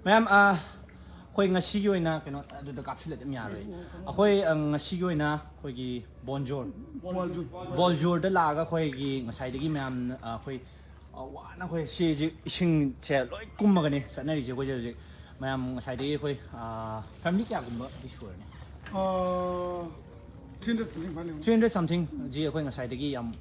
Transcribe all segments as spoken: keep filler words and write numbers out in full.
ꯃꯌꯥꯝ, ꯑ, ꯑꯩꯈꯣꯏ ꯉꯁꯤꯒꯤ ꯑꯣꯏꯅ ꯀꯩꯅꯣ ꯑꯗꯨꯗ ꯀꯥꯞꯁꯤꯜꯂꯗꯤ ꯑꯗꯨꯝ ꯌꯥꯔꯣꯏ꯫ ꯑꯩꯈꯣꯏ, ꯑ, ꯉꯁꯤꯒꯤ ꯑꯣꯏꯅ ꯑꯩꯈꯣꯏꯒꯤ ꯕꯣꯟꯖꯣꯔ, ꯕꯣꯜꯖꯨꯔꯗ ꯂꯥꯛꯑꯒ ꯑꯩꯈꯣꯏꯒꯤ ꯉꯁꯥꯏꯗꯒꯤ ꯃꯌꯥꯝꯅ, ꯑ, ꯑꯩꯈꯣꯏ, ꯑ, ꯋꯥꯅ ꯑꯩꯈꯣꯏ ꯁꯤꯁꯦ ꯏꯁꯤꯡꯁꯦ ꯂꯣꯏ ꯀꯨꯝꯃꯒꯅꯤ ꯆꯠꯅꯔꯤꯁꯦ ꯑꯩꯈꯣꯏꯁꯦ ꯍꯧꯖꯤꯛ꯫ ꯃꯌꯥꯝ ꯉꯁꯥꯏꯗꯒꯤ ꯑꯩꯈꯣꯏ, ꯑ, ꯐꯦꯃꯤꯂꯤ ꯀꯌꯥꯒꯨꯝꯕꯗꯤ ꯁꯨꯔꯅꯤ? ꯑ, three hundred something ꯐꯥꯅꯤ꯫ Three hundred something ꯁꯤ ꯑꯩꯈꯣꯏ ꯉꯁꯥꯏꯗꯒꯤ ꯌꯥꯝ,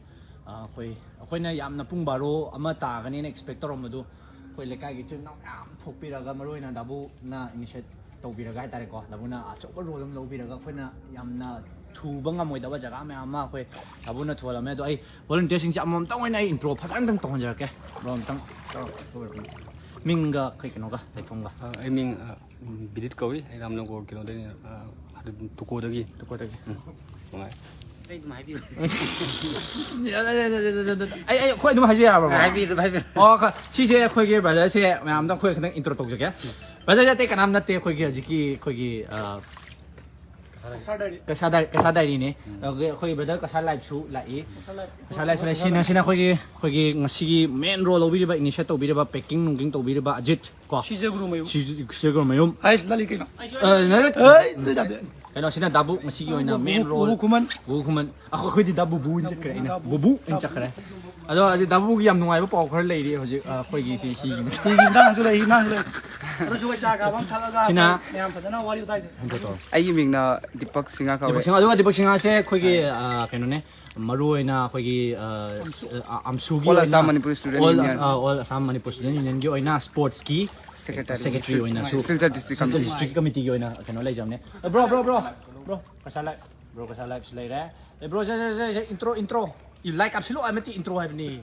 ꯑ, ꯑꯩꯈꯣꯏ, ꯑꯩꯈꯣꯏꯅ ꯌꯥꯝꯅ ꯄꯨꯡ ꯕꯥꯔꯣ ꯑꯃ ꯇꯥꯒꯅꯤꯅ ꯑꯦꯛꯁꯄꯦꯛ ꯇꯧꯔꯝꯕꯗꯨ ꯑꯩꯈꯣꯏ ꯂꯩꯀꯥꯏꯒꯤ ꯏꯆꯤꯜ ꯏꯅꯥꯎ ꯃꯌꯥꯝ ꯊꯣꯛꯄꯤꯔꯒ ꯃꯔꯨꯑꯣꯏꯅ ꯗꯥꯕꯨꯅ ꯏꯅꯤꯁꯤꯌꯦꯠ ꯇꯧꯕꯤꯔꯒ ꯍꯥꯏꯇꯥꯔꯦꯀꯣ, ꯗꯥꯕꯨꯅ ꯑꯆꯧꯕ ꯔꯣꯜ ꯑꯃ ꯂꯧꯕꯤꯔꯒ ꯑꯩꯈꯣꯏꯅ ꯌꯥꯝꯅ ꯊꯨꯕ ꯉꯝꯃꯣꯏꯗꯕ ꯖꯒꯥ ꯃꯌꯥꯝ ꯑꯃ ꯑꯩꯈꯣꯏ ꯗꯥꯕꯨꯅ ꯊꯨꯍꯜꯂꯝꯃꯦ꯫ ꯑꯗꯣ ꯑꯩ ꯚꯣꯂꯨꯟꯇꯤꯌꯔꯁꯤꯡꯁꯦ ꯑꯃꯃꯝꯇꯪ ꯑꯣꯏꯅ ꯑꯩ ꯏꯟꯇ꯭ꯔꯣ ꯐꯖꯅ ꯑꯃꯇꯪ ꯇꯧꯍꯟꯖꯔꯛꯀꯦ꯫ ꯕ꯭ꯔꯣ ꯑꯃꯇꯪ ꯇꯧꯔꯣ꯫ ꯃꯤꯡꯒ ꯀꯩ ꯀꯩꯅꯣꯒ ꯂꯩꯐꯝꯒ꯫ ꯑ, ꯑꯩ ꯃꯤꯡ, ꯑ, ꯕꯤꯗꯤꯠ ꯀꯧꯏ꯫ ꯑꯩ ꯔꯥꯝꯅꯒꯣꯔ ꯀꯩꯅꯣꯗꯩꯅꯦ, ꯑ, ꯇꯨꯀꯣꯗꯒꯤ꯫ ꯇꯨꯀꯣꯗꯒꯤ꯫ ꯎꯝ꯫ ꯅꯨꯡꯉꯥꯏ꯫ ꯑꯩ ꯑꯗꯨꯝ ꯍꯥꯏꯕꯤꯌꯨ꯫ ꯑꯩ, ꯑꯩ, ꯑꯩꯈꯣꯏ ꯑꯗꯨꯝ ꯍꯥꯏꯖ ꯌꯥꯕ꯭ꯔꯣ? ꯍꯥꯏꯕꯤꯌꯨ, ꯑꯗꯨꯝ ꯍꯥꯏꯕꯤꯌꯨ꯫ ꯑꯣ, ꯈ-, ꯁꯤꯁꯦ ꯑꯩꯈꯣꯏꯒꯤ ꯕ꯭ꯔꯗꯔꯁꯦ ꯃꯌꯥꯝꯗ ꯑꯩꯈꯣꯏ ꯈꯤꯇꯪ ꯏꯟꯇ꯭ꯔꯣ ꯇꯧꯖꯒꯦ꯫ ꯕ꯭ꯔꯗꯔꯁꯦ ꯑꯇꯩ ꯀꯅꯥꯝ ꯅꯠꯇꯦ, ꯑꯩꯈꯣꯏꯒꯤ ꯍꯧꯖꯤꯛꯀꯤ ꯑꯩꯈꯣꯏꯒꯤ, ꯑ, ꯀꯁꯥꯔ ꯗꯥꯏꯔꯤ-, ꯀꯁꯥꯔ ꯗꯥꯏꯔꯤꯅꯦ꯫ ꯑꯗꯨꯒ ꯑꯩꯈꯣꯏ ꯕ꯭ꯔꯗꯔ ꯀꯁꯥꯔ ꯂꯥꯏꯐꯁꯨ ꯂꯥꯛꯏ꯫ ꯀꯁꯥꯔ ꯂꯥꯏꯐ꯫ ꯀꯁꯥꯔ ꯂꯥꯏꯐꯁꯨ ꯂꯩ꯫ ꯁꯤꯅ, ꯁꯤꯅ ꯑꯩꯈꯣꯏꯒꯤ, ꯑꯩꯈꯣꯏꯒꯤ ꯉꯁꯤꯒꯤ ꯃꯦꯟ ꯔꯣꯜ ꯂꯧꯕꯤꯔꯤꯕ, ꯏꯅꯤꯁꯤꯌꯦꯠ ꯇꯧꯕꯤꯔꯤꯕ, ꯄꯦꯀꯤꯡ ꯅꯨꯡꯀꯤꯡ ꯇꯧꯕꯤꯔꯤꯕ ꯑꯖꯤꯠ ꯀꯣ꯫ ꯁꯤꯖꯒ꯭ꯔꯨ ꯃꯌꯨꯝ꯫ ꯁꯤ-, ꯁꯤꯖꯒ꯭ꯔꯨ ꯃꯌꯨꯝ꯫ ꯑꯩꯁ, ꯂꯥꯂꯤ ꯀꯩꯅꯣ? ꯑ, ꯅꯠ-, ꯑꯩ, ꯅꯠ-, ꯅꯠꯇꯦ꯫ ꯀꯩꯅꯣ, ꯁꯤꯅ ꯗꯥꯕꯨ ꯉꯁꯤꯒꯤ ꯑꯣꯏꯅ ꯃꯦꯟ ꯔꯣꯜ꯫ ꯕꯨꯕꯨ ꯈꯨꯃꯟ꯫ ꯕꯨꯕꯨ ꯈꯨꯃꯟ꯫ ꯑꯩꯈꯣꯏ, ꯑꯩꯈꯣꯏꯗꯤ ꯗꯥꯕꯨ ꯕꯨ ꯑꯣꯏꯅ ꯆꯠꯈ꯭ꯔꯦ ꯑꯩꯅ꯫ ꯗꯥꯕꯨ꯫ ꯕꯨꯕꯨ ꯑꯣꯏꯅ ꯆꯠꯈ꯭ꯔꯦ꯫ ꯑꯗꯣ ꯍꯧꯖꯤꯛ ꯗꯥꯕꯨꯒꯤ ꯌꯥꯝ ꯅꯨꯡꯉꯥꯏꯕ ꯄꯥꯎ ꯈꯔ ꯂꯩꯔꯤ ꯍꯧꯖꯤꯛ, ꯑ, ꯑꯩꯈꯣꯏꯒꯤ ꯁꯤ, ꯁꯤꯒꯤ꯫ ꯁꯤꯒꯤ ꯃꯇꯥꯡꯁꯨ ꯂꯩ, ꯃꯇꯥꯡꯁꯨ ꯂꯩ꯫ ꯑꯗꯨꯁꯨ ꯑꯩꯈꯣꯏ ꯆꯥ ꯀꯥꯕ ꯑꯃ ꯊꯛꯑꯒ ꯁꯤꯅ ꯑꯩꯈꯣꯏ ꯃꯌꯥꯝ ꯐꯖꯅ ꯋꯥꯔꯤ ꯋꯥꯇꯥꯏ ꯁꯥꯟꯅꯁꯤ꯫ ꯑꯩꯒꯤ ꯃꯤꯡꯅ ꯗꯤꯄꯛ ꯁꯤꯡꯍ ꯀꯧꯋꯦ꯫ ꯗꯤꯄꯛ ꯁꯤꯡꯍ, ꯑꯗꯨꯒ ꯗꯤꯄꯛ ꯁꯤꯡꯍꯁꯦ ꯑꯩꯈꯣꯏꯒꯤ, ꯑ, ꯀꯩꯅꯣꯅꯦ, ꯃꯔꯨ ꯑꯣꯏꯅ ꯑꯩꯈꯣꯏꯒꯤ, ꯑ, ꯑꯝꯁꯨ-, ꯑ, ꯑꯝꯁꯨꯒꯤ All ꯑꯣꯏꯅ Assam Manipur Student All Union꯫ ꯑ, All Assam Manipur Student Unionꯒꯤ ꯑꯣꯏꯅ ꯁ꯭ꯄꯣꯔꯠꯁꯀꯤ ꯁꯦꯀ꯭ꯔꯦꯇꯔꯤ꯫ ꯁꯦꯀ꯭ꯔꯦꯇꯔꯤ ꯑꯣꯏꯅꯁꯨ Silchar district Silchar committee. District ꯀꯃꯤꯇꯤꯒꯤ ꯑꯣꯏꯅ ꯀꯩꯅꯣ ꯂꯩꯖꯕꯅꯦ꯫ ꯑ, ꯕ꯭ꯔꯣ, ꯕ꯭ꯔꯣ, ꯕ꯭ꯔꯣ, ꯕ꯭ꯔꯣ, ꯀꯁꯥ ꯂꯥꯏꯐ, ꯕ꯭ꯔꯣ, ꯀꯁꯥ ꯂꯥꯏꯐꯁꯨ ꯂꯩꯔꯦ꯫ ꯑꯦ, ꯕ꯭ꯔꯣ, ꯁꯦ, ꯁꯦ, ꯁꯦ, ꯁꯦ, ꯏꯟꯇ꯭ꯔꯣ, ꯏꯟꯇ꯭ꯔꯣ꯫ ꯏ, ꯂꯥꯏꯛ ꯀꯥꯞꯁꯤꯜꯂꯣ ꯍꯥꯏꯕ ꯅꯠꯇꯦ, ꯏꯟꯇ꯭ꯔꯣ ꯍꯥꯏꯕꯅꯤ꯫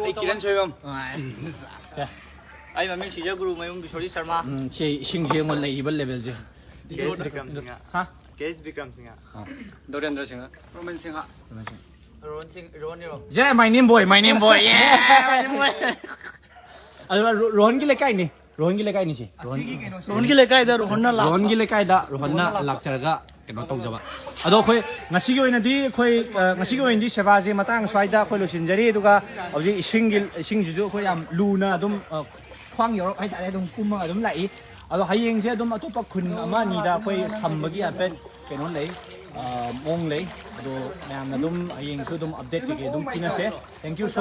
ꯑꯩ ꯀꯤꯔꯟ ꯁꯣꯏꯕꯝ꯫ ꯑ, ꯑꯩ ꯃꯃꯤꯡ ꯁꯤꯖꯒꯨꯔꯨ ꯃꯌꯨꯝ ꯕꯤꯁꯣꯔꯤ ꯁꯔꯃ꯫ ꯎꯝ, ꯁꯤ ꯏꯁꯤꯡꯁꯦ ꯑꯩꯉꯣꯟꯗ ꯂꯩꯔꯤꯕ ꯂꯦꯚꯦꯜꯁꯦ꯫ ꯀꯦ ꯑꯦꯁ ꯕꯤꯀ꯭ꯔꯝ ꯁꯤꯡꯍ꯫ ꯍꯥ? ꯀꯦ ꯑꯦꯁ ꯕꯤꯀ꯭ꯔꯝ ꯁꯤꯡꯍ꯫ ꯑ꯫ ꯗꯣꯔꯦꯟꯗ꯭ꯔ ꯁꯤꯡꯍ꯫ ꯔꯣꯃꯟ ꯁꯤꯡꯍ꯫ ꯔꯣꯃꯟ ꯁꯤꯡꯍ꯫ ꯔꯣꯍꯟ ꯁꯤꯡ, ꯔꯣꯍꯟ ꯏꯔꯣ꯫ Yeah, my name boy, my name boy. Yeah, my name boy. ꯑꯗꯨꯒ ꯔꯣ-, ꯔꯣꯍꯟꯒꯤ ꯂꯩꯀꯥꯏꯅꯤ꯫ ꯔꯣꯍꯟꯒꯤ ꯂꯩꯀꯥꯏꯅꯤ ꯁꯤ꯫ ꯔꯣꯍꯟ-, ꯔꯣꯍꯟꯒꯤ ꯂꯩꯀꯥꯏꯗ ꯔꯣꯍꯟꯅ ꯂꯥꯛꯄ꯫ ꯔꯣꯍꯟꯒꯤ ꯂꯩꯀꯥꯏꯗ ꯔꯣꯍꯟꯅ ꯔꯣꯍꯟꯅ ꯂꯥꯛꯄ꯫ ꯂꯥꯛꯆꯔꯒ ꯀꯩꯅꯣ ꯇꯧꯖꯕ꯫ ꯑꯗꯣ ꯑꯩꯈꯣꯏ ꯉꯁꯤꯒꯤ ꯑꯣꯏꯅꯗꯤ ꯑꯩꯈꯣꯏ, ꯑ, ꯉꯁꯤꯒꯤ ꯑꯣꯏꯅꯗꯤ ꯁꯦꯕꯥꯁꯦ ꯃꯇꯥꯡ ꯁ꯭ꯋꯥꯏꯗ ꯑꯩꯈꯣꯏ ꯂꯣꯏꯁꯤꯟꯖꯔꯤ꯫ ꯑꯗꯨꯒ ꯍꯧꯖꯤꯛ ꯏꯁꯤꯡꯒꯤ, ꯏꯁꯤꯡꯁꯤꯁꯨ ꯑꯩꯈꯣꯏ ꯌꯥꯝ ꯂꯨꯅ ꯑꯗꯨꯝ, ꯑ, ꯈ꯭ꯋꯥꯡ ꯌꯧꯔꯞ ꯍꯥꯏꯇꯥꯔꯦ, ꯑꯗꯨꯝ ꯀꯨꯝꯃꯒ ꯑꯗꯨꯝ ꯂꯥꯛꯏ꯫ ꯑꯗꯣ ꯍꯌꯦꯡꯁꯦ ꯑꯗꯨꯝ ꯑꯇꯣꯞꯄ ꯈꯨꯟ ꯑꯃ ꯑꯅꯤꯗ ꯑꯩꯈꯣꯏ ꯁꯝꯕꯒꯤ ꯍꯥꯏꯐꯦꯠ ꯀꯩꯅꯣ ꯂꯩ, ꯑ, ꯃꯑꯣꯡ ꯂꯩ꯫ ꯑꯗꯣ ꯃꯌꯥꯝꯅ ꯑꯗꯨꯝ ꯍꯌꯦꯡꯁꯨ ꯑꯗꯨꯝ ꯑꯞꯗꯦꯠ ꯀꯩꯀꯩ ꯑꯗꯨꯝ ꯄꯤꯅꯁꯦ꯫ Thank you so